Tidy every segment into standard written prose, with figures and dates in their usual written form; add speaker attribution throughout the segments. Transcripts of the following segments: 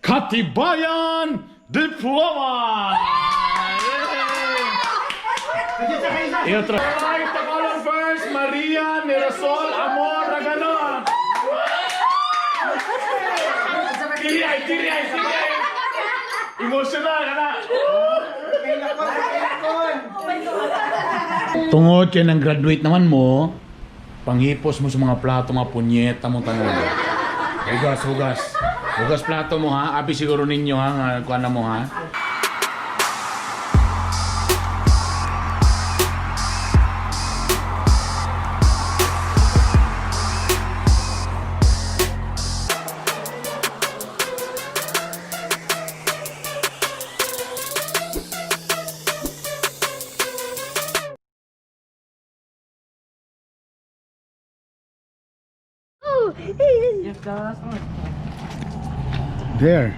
Speaker 1: Katibayan Diploma! Y otra. Ay, Tagalog first, Maria, Nerasol, Amor, Raganon. Tiriay. Emotional ka na. Tungod kaya nang graduate naman mo, panghipos mo sa mga plato, mga punyeta mo tanong. Hugas plato mo ha. Abi siguro ninyo ha. Kuha na mo ha. There.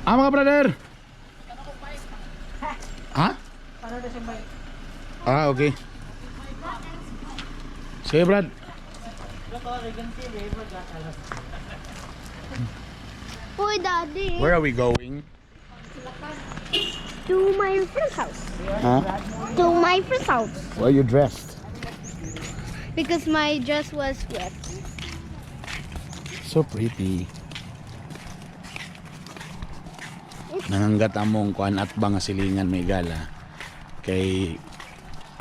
Speaker 1: Mga brother. Ha? Okay. Sige, Brad.
Speaker 2: Boy, Daddy.
Speaker 1: Where are we going?
Speaker 2: To my friend's house.
Speaker 1: Huh?
Speaker 2: To my friend's house.
Speaker 1: Why are you dressed?
Speaker 2: Because my dress was wet.
Speaker 1: So pretty. Nanganggat among kuan at ba nga silingan may gala. Kay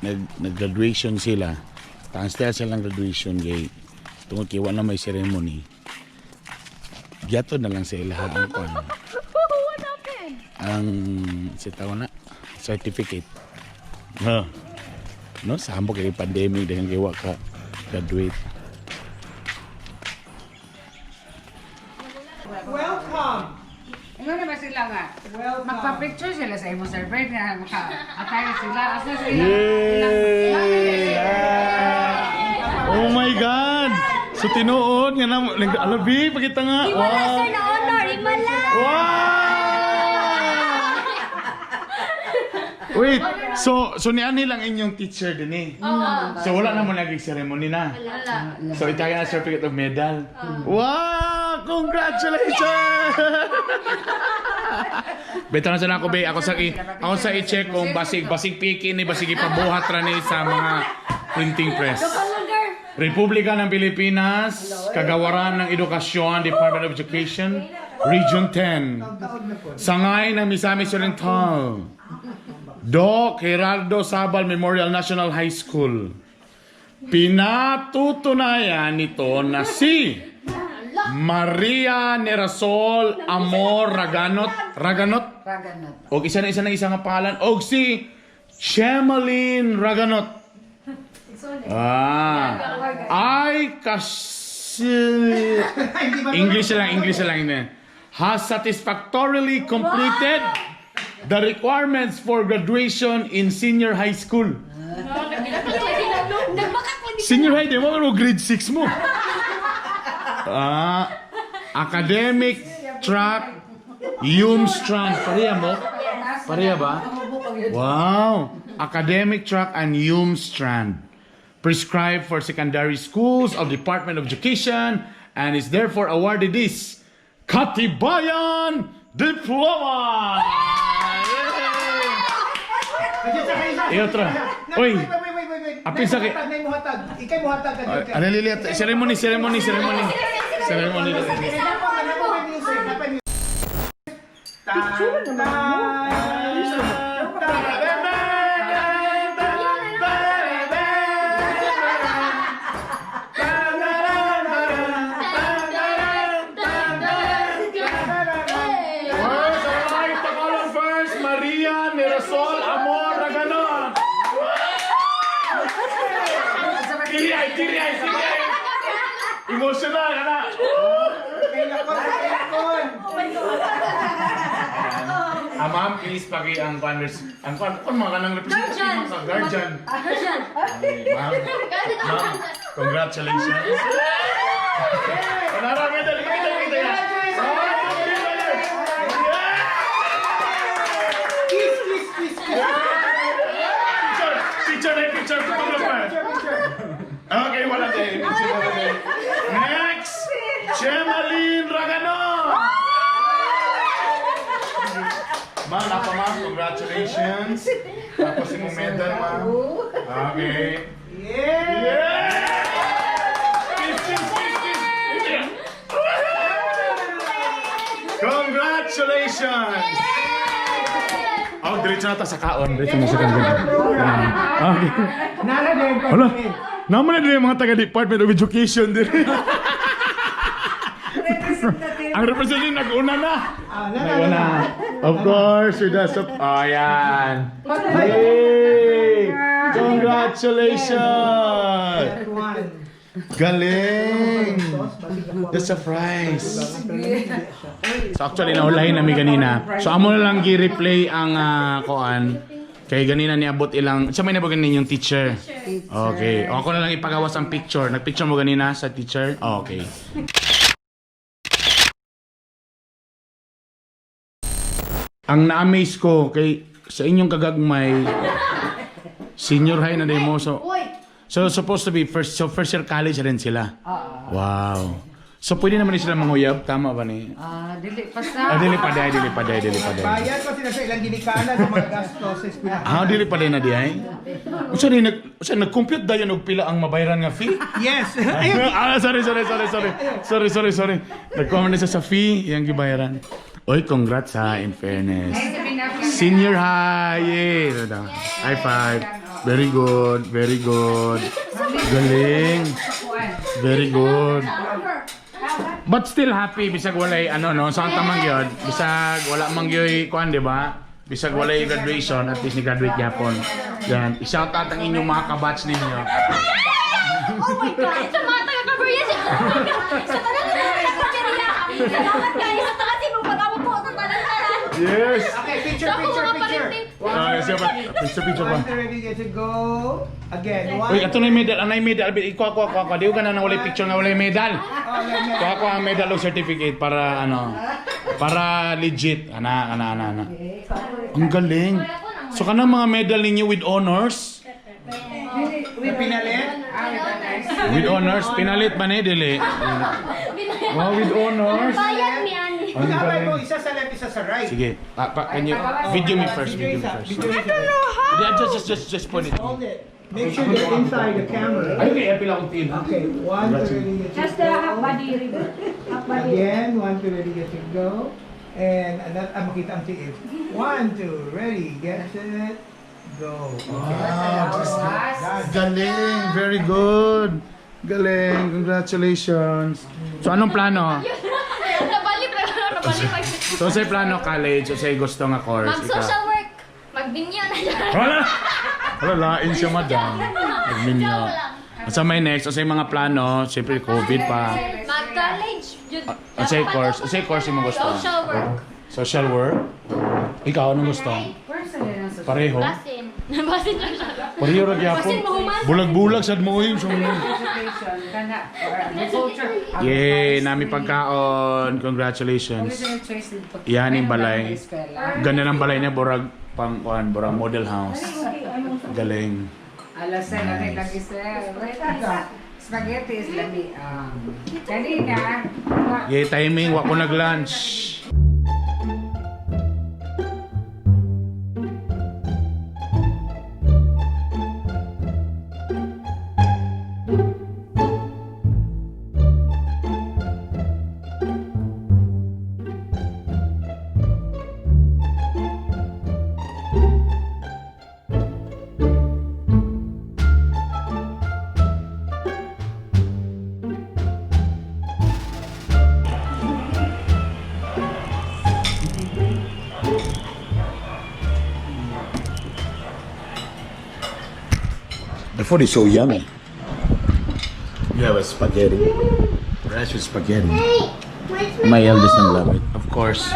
Speaker 1: nag-graduation sila. Tanstel silang graduation kay tungod kay wala may ceremony. Giato na lang sa ilaha ang kuan.
Speaker 2: What happened?
Speaker 1: Ang sitaw na certificate. No, sambo kay pandemic dengan kay wa ka graduate.
Speaker 3: Welcome!
Speaker 4: Ano naman sila nga?
Speaker 3: Welcome!
Speaker 4: Magpa-picture sila sa imo celebrate nga atay sila. Asa sila?
Speaker 1: Yeah! Oh my God! So tinuod nga na alabi pakita nga.
Speaker 2: Sir na honor, Imala!
Speaker 1: Wow! Wait, so niani lang inyong teacher din eh. So wala naman naging ceremony na. So itaga na certificate of medal. Wow! Congratulations! Beto na sana ako be, ako sa i-check kung basig piki ni basig ipabuhat ra ni sa mga printing press. Republika ng Pilipinas, Kagawaran ng Edukasyon, Department of Education, Region 10. Sangay ng Misamis Oriental. Doc Gerardo Sabal Memorial National High School. Pinatutunayan nito na si Maria Nerasol Amor Raganot. O isa na isang pangalan. O si Shemalyn Raganot. Ay kasi English lang ini. Has satisfactorily completed the requirements for graduation in senior high school. Senior high, di mo grade 6 mo. Academic track Strand. Pareha mo? Pareha ba? Wow! Academic track and Strand. Prescribed for secondary schools of Department of Education and is therefore awarded this Katibayan Diploma! Yay! Otra. Oy! Apin sakit.
Speaker 3: Ikay mo hatag.
Speaker 1: Ano lilit? Ceremony.
Speaker 3: Picture
Speaker 1: Maria, Nerasol, Amor, Raganon. Tiriay. Emotional ka na. Ma'am, please pagi ang paners. Ang mga kanang representative sa guardian. Ma'am, congratulations. Panara, kita ya. Picture. Okay, wala tayo. Next, Shemalyn Raganon. Ma'am, napa ma'am, congratulations. Tapos yung medal, ma'am. Okay.
Speaker 3: Yeah!
Speaker 1: Congratulations! Oh, diretso na ta sa kaon. Diretso na sa kaon. Okay.
Speaker 3: Nala din ko.
Speaker 1: Hala, naman na din yung mga taga-Department of Education din. Ang representative nag-una na. Nag-una. Of course, with the oh, yan. Yay! Congratulations! Galing! The surprise! So actually, naulahin namin kanina. So amo na lang gi-replay ang koan. Kay ganina niabot ilang... Siya may nabagan ninyong teacher? Okay. O ako na lang ipagawas ang picture. Nag-picture mo ganina sa teacher? Okay. Ang na-amaze ko kay sa inyong kagagmay, senior high na demo. So supposed to be first year college rin sila. Wow. So pwede naman sila manguyab, tama ba ni?
Speaker 4: Dili pa sa.
Speaker 1: Dili pa day.
Speaker 3: Bayad ko sila sa ilang ginikanan sa mga gastos sa eskwelahan.
Speaker 1: Dili pa day na di ay. Usa nag-compute dayon og pila ang mabayaran nga fee?
Speaker 3: Yes.
Speaker 1: Sorry. Nag-comment sa fee yang gibayaran. Oy, congrats ha, in fairness. Senior high. Yeah. High five. Very good. Galing. Very good. But still happy bisag walay sa tamang gyud. Bisag wala man gyud kuan, di ba? Bisag walay graduation, at least ni graduate gyapon. Yan, i-shout out ang inyong mga kabatch ninyo.
Speaker 2: Oh my God! Sa mga taga-Korea siya! Sa taga-Korea! Salamat guys! Sa taga-sinupag ako po sa tanan-tanan!
Speaker 1: Yes!
Speaker 3: Okay, picture.
Speaker 1: Picture pa.
Speaker 3: Ready, get to go. Again, one.
Speaker 1: Uy, ato na yung medal. Anay medal. Iko. Di ko ka na nang walay picture nga walay medal. Kuha ko ang medal o certificate para para legit. Ana. Ang galing. So kanang mga medal ninyo with honors?
Speaker 3: Pinalit?
Speaker 1: With honors? Pinalit ba ni dili? Wow, with honors.
Speaker 2: Bayad ni Ani!
Speaker 3: Magkabay mo, isa sa left, isa sa right.
Speaker 1: Sige. Can you video me first?
Speaker 3: Video isa. Video isa.
Speaker 1: Yeah, just point it.
Speaker 3: Hold it. Make sure you're inside the camera.
Speaker 1: Ay, kaya pila akong team.
Speaker 3: Okay, one to ready, get to
Speaker 4: Just the half
Speaker 3: go.
Speaker 4: body ribbon. Half body.
Speaker 3: Again, one to ready, get to go. And makita ang tiis. 1, 2, ready, get set, go.
Speaker 1: Galing, very good. Galing, congratulations. So anong plano?
Speaker 2: Nabalik.
Speaker 1: So sa plano college, o sa gusto nga course?
Speaker 2: Mag-social work! Magbinyo na dyan!
Speaker 1: Wala, lain siya madam. Magminyo. Sa may next, o sa mga plano, siyempre COVID pa.
Speaker 2: Mag-college!
Speaker 1: O sa course yung gusto?
Speaker 2: Social work!
Speaker 1: Social work? Ikaw, anong gusto? Pareho?
Speaker 2: Basin! Basin siya siya!
Speaker 1: Pareho rin yapon.
Speaker 2: Basin mo human!
Speaker 1: Bulag-bulag sad mo yun.
Speaker 4: Education, kana, or agriculture.
Speaker 1: Yay, nami pagkaon. Congratulations. Yan yung balay. Ganda ng balay niya, borag model house. Galing.
Speaker 4: Alas na rin lagi sir. Spaghetti is lami. Kanina.
Speaker 1: Yay, timing. Wako nag-lunch. The food is so yummy. You have a spaghetti. Rice with spaghetti. My eldest son love it. Of course,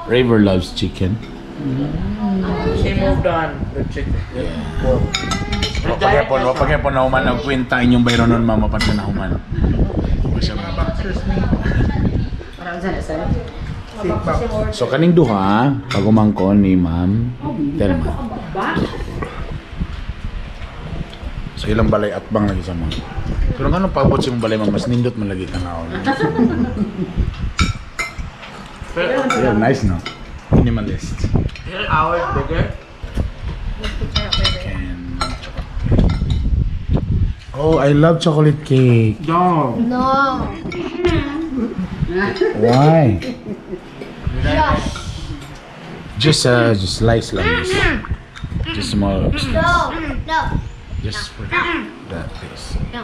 Speaker 1: Raver loves chicken.
Speaker 5: She moved on the chicken.
Speaker 1: Wapagapon na human ang kwenta inyong bayron nun mama pati na human.
Speaker 3: Mga boxers ni.
Speaker 4: Parang sana sir.
Speaker 3: Seat box.
Speaker 1: So kaning duha, pag umangkon ni Ma'am Telma. So ilang balay at bang lagi sa mga. Pero nga nung pabot si mong balay mas nindot man lagi tanaw. Yeah, nice no? Minimalist.
Speaker 5: Here ours bigger.
Speaker 1: And oh, I love chocolate cake.
Speaker 5: No.
Speaker 2: No.
Speaker 1: Why?
Speaker 2: Yes.
Speaker 1: Just slice like this. Just small.
Speaker 2: No. No.
Speaker 1: Just for that place.
Speaker 2: No.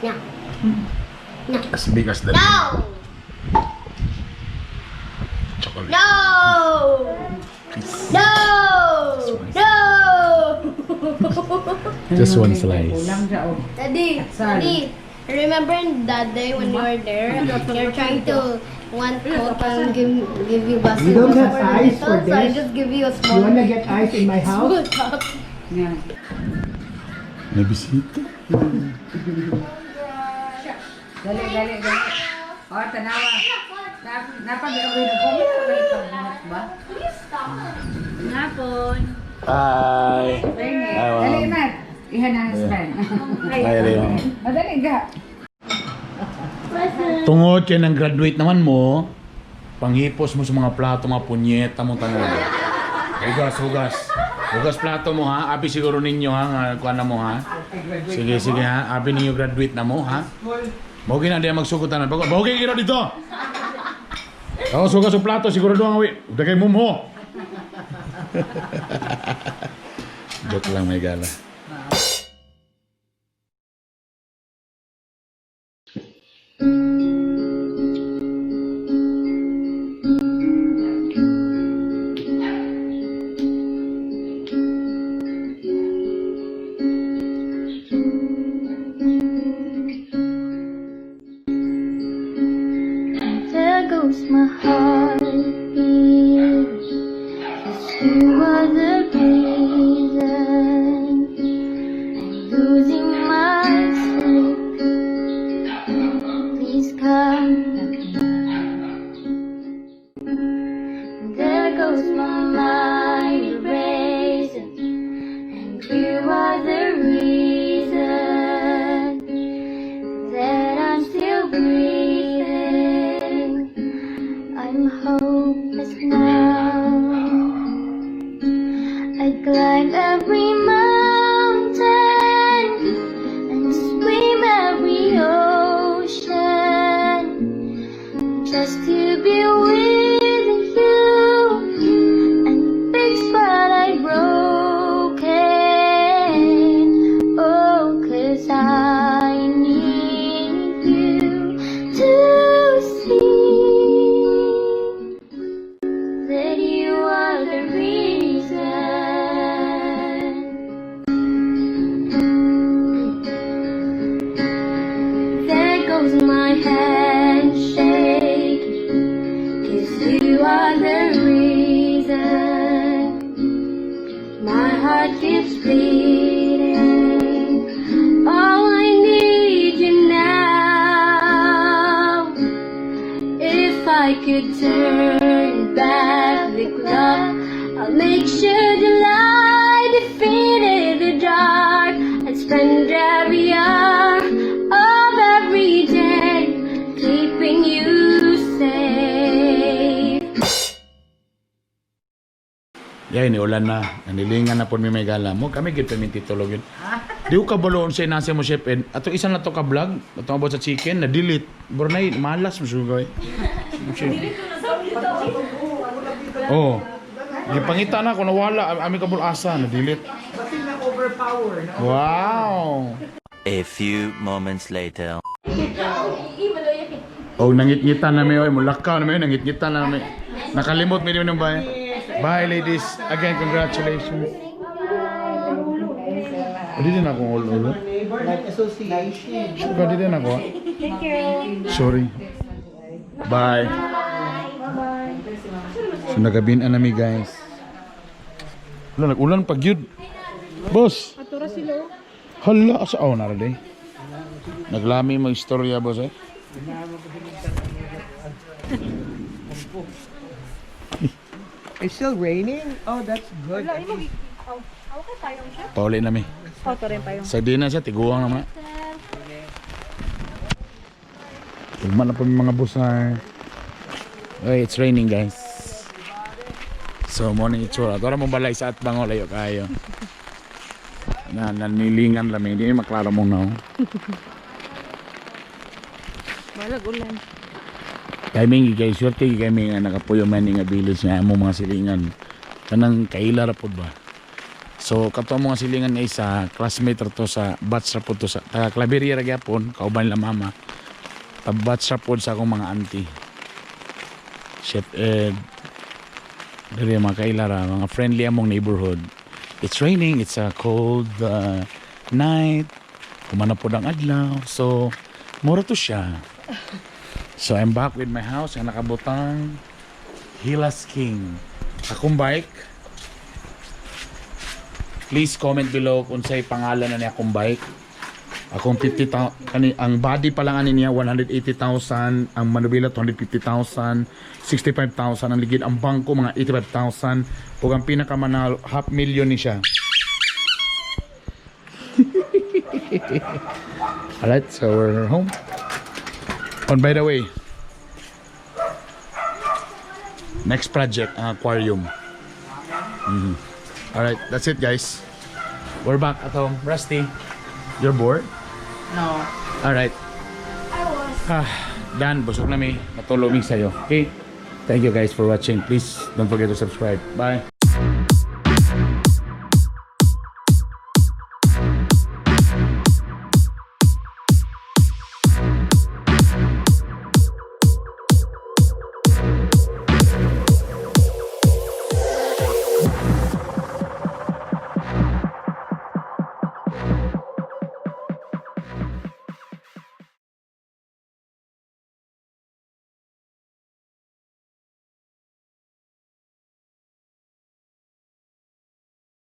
Speaker 2: No. No.
Speaker 1: As big as the
Speaker 2: No.
Speaker 1: chocolate.
Speaker 2: No. No. No.
Speaker 1: Just one slice.
Speaker 4: Kulang siya oh.
Speaker 2: Daddy, remember that day when you were there? You're trying to want Coke and give you basil.
Speaker 3: You don't have ice for
Speaker 2: So I
Speaker 3: this?
Speaker 2: just give you a
Speaker 3: You
Speaker 2: small
Speaker 3: wanna get ice in my house?
Speaker 2: small cup.
Speaker 4: Yan.
Speaker 1: May bisita.
Speaker 4: Dali, dali, dali. Oh, tanawa. Napag-iawin ako. Napag-iawin ba?
Speaker 2: Hapon.
Speaker 1: Bye.
Speaker 4: Dali, Matt. Ihan na husband.
Speaker 1: Bye, Leon.
Speaker 4: Madali ka.
Speaker 1: Tungod kay nang graduate naman mo, panghipos mo sa mga plato, mga punyeta mo tanan. Hugas, hugas. Hugas plato mo ha. Abi siguro ninyo ha, nga kuan na mo ha. Sige, sige ha. Abi ninyo graduate na mo ha. Mogi na diya magsugutan. Mogi gino dito. Oh, hugas ang plato siguro doon awi. Udah kay mumho. Joke lang may gala.
Speaker 2: There goes my heartbeat. 'Cause you are the reason I'm losing my sleep. Please come back now. There goes my mind racing, and you are the reason that I'm still breathing. I'm hopeless now. I climb every mountain and swim every ocean just to be with you and fix what I've broken. Oh, 'cause I need you to see that you are the reason. There goes my handshake, 'cause you are the reason. My heart keeps beating. Oh, I need you now. If I could turn back the clock, I'll make sure the light defeated the dark. I'd spend every hour of every day keeping you safe.
Speaker 1: Yay, ni ulan na. Nanilingan na po may gala mo. Kami gid paminti tulog yun. Di ko kabaloon sa inasya mo chef. Ato isa na to ka vlog. Ato about sa chicken na delete. Bornay malas mo sugay. Oh. Gipangita na ko nawala ami kabul asa na delete.
Speaker 3: Kasi na-overpower.
Speaker 1: Wow.
Speaker 6: A few moments later.
Speaker 1: Oh, nangit-ngitan na may oy, mulakaw na may nangit-ngitan na may. Nakalimot mi nung bay. Bye ladies. Again, congratulations. Di din ako all.
Speaker 3: Neighborhood Association.
Speaker 1: Suka di din ako.
Speaker 2: Thank you.
Speaker 1: Sorry. Bye. So nagabin nami guys. Wala nag-ulan pag yun. Boss.
Speaker 4: Atura sila.
Speaker 1: Hala asa oh nara day. Naglami mo istorya boss eh.
Speaker 3: It's still raining? Oh, that's good.
Speaker 1: Pauli nami. Sardinas siya tiguang naman. Tulman na po yung mga boss na Okay, it's raining guys. So mo ni itsura. Tora mo balay sa atbang o layo kayo. Nanilingan lamig. Hindi maklaro mo na.
Speaker 7: Balag ulan.
Speaker 1: Kami guys, swerte kami nga nakapuyo man nga village nga mo mga silingan. Kanang kaila ra pud ba. So kato mo nga silingan nga isa, classmate ra to sa batch ra pud to sa taga Claveria ra gyapon, kauban la mama. Batch ra pud sa akong mga auntie. Chef Ed. Dere mga kaila ra, mga friendly among neighborhood. It's raining, it's a cold night. Kumana po ang adlaw. So, mura to siya. So, I'm back with my house. Ang nakabutang Hilas King. Akong bike. Please comment below kung sa'y pangalan na niya akong bike. Akong 50,000. Ang body pa lang ani niya 180,000. Ang manubila 250,000. 65,000 ang ligid. Ang bangko mga 85,000. Ug ang pinakamanalo $500,000 ni siya. Alright, so we're home. And by the way, next project, ang aquarium. Alright, that's it guys. We're back at home. Rusty, you're bored?
Speaker 5: No.
Speaker 1: Alright. Dan, busog na mi. Matulog mi sa'yo. Okay? Thank you guys for watching. Please don't forget to subscribe. Bye.